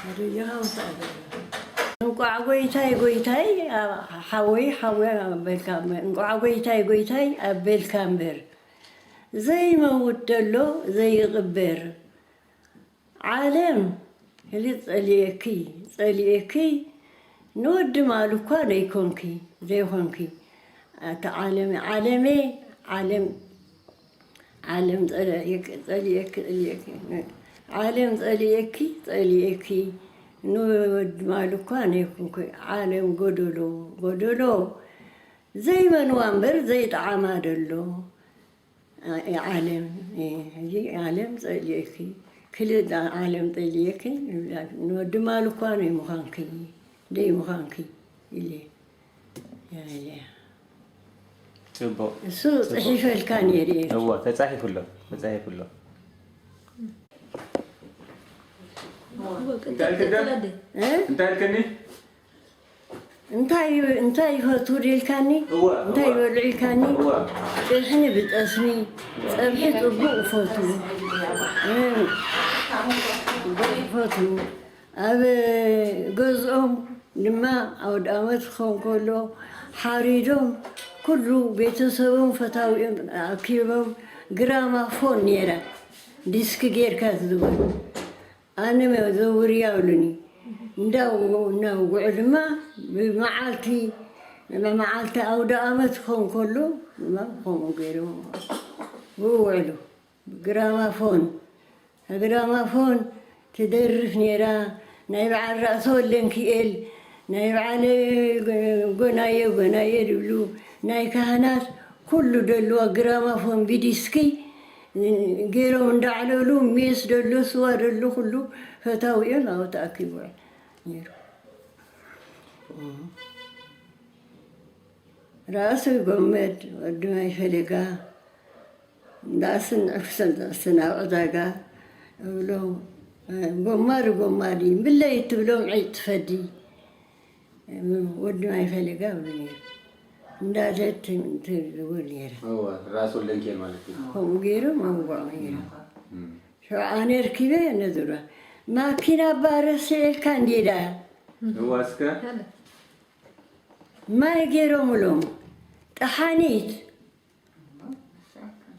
ኣደይኻ ምስ ኣደይኻ። እንቋዕ ጎይታይ፣ ጎይታይ፣ ኣብ-፣ ሓወይ፣ ሓወይ ኣበልካ እምበር፣ እንቋዕ ጎይታይ፣ ጎይታይ ኣበልካ እምበር፣ ዘይመውት ደሎ ዘይቕበር። ዓለም፣ ህሊ ጸሊኤኪ፣ ጸሊኤኪ፣ ንወዲ ማሉ እኳ ዘይኮንኪ፣ ዘይኾንኪ። ኣቲ ዓለመ፣ ዓለመ፣ ዓለም፣ ዓለም ጸሊኤኪ፣ ጸሊኤኪ፣ ጸሊኤኪ፣ ዓለም ጸሊኤኪ፣ ጸሊኤኪ፣ ንወዲ ማሉ እኳ ዘይኮንኪ። ዓለም ጎደሎ፣ ጎደሎ፣ ዘይመንዋ እምበር ዘይጠዓማ ደሎ። እ፣ ዓለም፣ እ፣ ሕጂ ዓለም ጸሊኤኪ፣ ክልተ ዓለም ጸሊኤኪ፣ ንወዲ ማሉ እኳ ናይ ምዃንኪ፣ ደይ ምዃንኪ ኢለ። ኢለ። ጽቡቕ። እሱ ጽቡቕ። ጽሒፈልካ ነይሩ እዩ። እወ፣ ተጻሒፉ ኣሎ፣ ተጻሒፉ ኣሎ። እንታይ ኢልክኒ? እ? እንታይ ኢልክኒ? እንታይ፣ እንታይ ይፈትዉ ኢልካኒ? እወ፣ እንታይ እወ። ይበልዑ ኢልካኒ? እወ። ጭሕኒ ብጠስሚ፣ ጸብሒ ጽቡቕ ይፈትዉ። እ፣ ጽቡቕ ይፈትዉ። ኣብ ገዝኦም ድማ ኣውደ ኣመት ክኸውን ከሎ ሓሪዶም ኩሉ ቤተሰቦም ፈታዊኦም ኣኪቦም ግራማፎን ነይራ ዲስክ ጌርካ ዝብል ኣነ ዘውርያ ኣብሉኒ። እንዳው-፣ እናውግዑ ድማ ብመዓልቲ፣ መዓልቲ ኣውደ ኣመት ክኸውን ከሎ ድማ ከምኡ ገይሮም ውዕሉ። ግራማፎን፣ ግራማፎን ትደርፍ ነይራ። ናይ በዓል ራእሲ ወልደንኪኤል፣ ናይ በዓል ጎናየ፣ ጎናየ ዝብሉ ናይ ካህናት ኩሉ ደልዋ ግራማፎን ብዲስኪ ገይሮም እንዳዕለሉ፣ ሜስ ደሎ፣ ስዋ ደሎ፣ ኩሉ ፈታዊኦም ኣብኡ ተኣኪቡ ነይሩ። ራእሲ ጎመድ፣ ወዲ ማይ ፈለጋ፣ እንዳስን ዕፍሰን ዘዕስን ኣብ ዕዳጋ እብሎም፣ ጎማሪ ጎማሪ፣ ብለይ ትብሎም ዒጥ ትፈዲ፣ ወዲ ማይ ፈለጋ እብሉ ነይሩ። እንዳለት ትብል ነይራ። እወ፣ ራስ ወለንኬል ማለት እዩ። ከምኡ ገይሮም ኣውግዖም ነይሮም። እም። ሸውዓነ ርኪበ ነዙራ። ማኪና እባ ረሲዐልካ እንዲዳ። እዋ፣ እስከ። ማይ ገይሮምሎም። ጠሓኒት።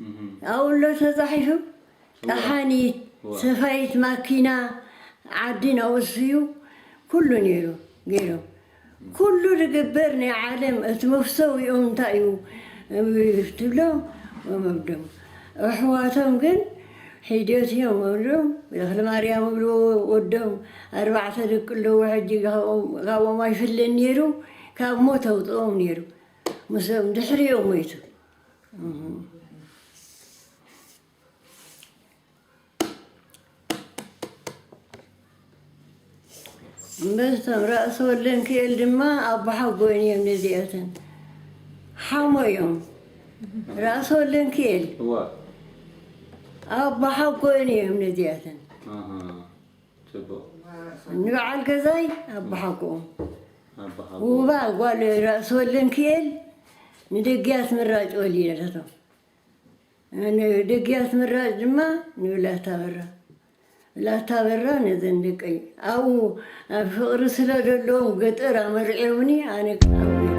እም። ኣብኡ ኣሎ ተጻሒፉ። እዋ። ጠሓኒት፣ እዋ። ሰፋይት ማኪና፣ ዓዲ ናውስዩ፣ ኩሉ ነይሩ፣ ገይሮም። ኩሉ ዝግበር ናይ ዓለም፣ እቲ መፍሰዊኦም እንታይ እዩ ትብሎ? ወመብዶም። ኣሕዋቶም ግን ሒደት እዮም ወዶም፣ ተኽለ ማርያም እብሉ ወዶም፣ ኣርባዕተ ደቂ ኣለዎ፣ ሕጂ ካብኦም፣ ካብኦም ኣይፍለን ነይሩ፣ ካብ ሞት ኣውፅኦም ነይሩ። ምስኦም ድሕሪኦም ሞይቱ። እህ። እምበስቶም ራእሲ ወልደንኪኤል ድማ ኣቦሓጎይን እዮም ነዚኣተን። ሓሞ እዮም። ራእሲ ወልደንኪኤል እዋ። ኣቦሓጎይን እዮም ነዚኣተን። ኣሃ፣ ጽቡቕ። ንበዓል ገዛይ ኣቦሓጎኦም። ኣቦሓጎ። ውባ ጓል ራእሲ ወልደንኪኤል ንደጊያት ምራጭ ወሊዳቶ። ንደጊያት ምራጭ ድማ ንብላታ በራ። ብላታ በራ ነዘን ደቀይ ኣብኡ ኣብ ፍቕሪ ስለ ዘለዎም ገጠር ኣመርዕዮምኒ፣ ኣነ ኣብኡ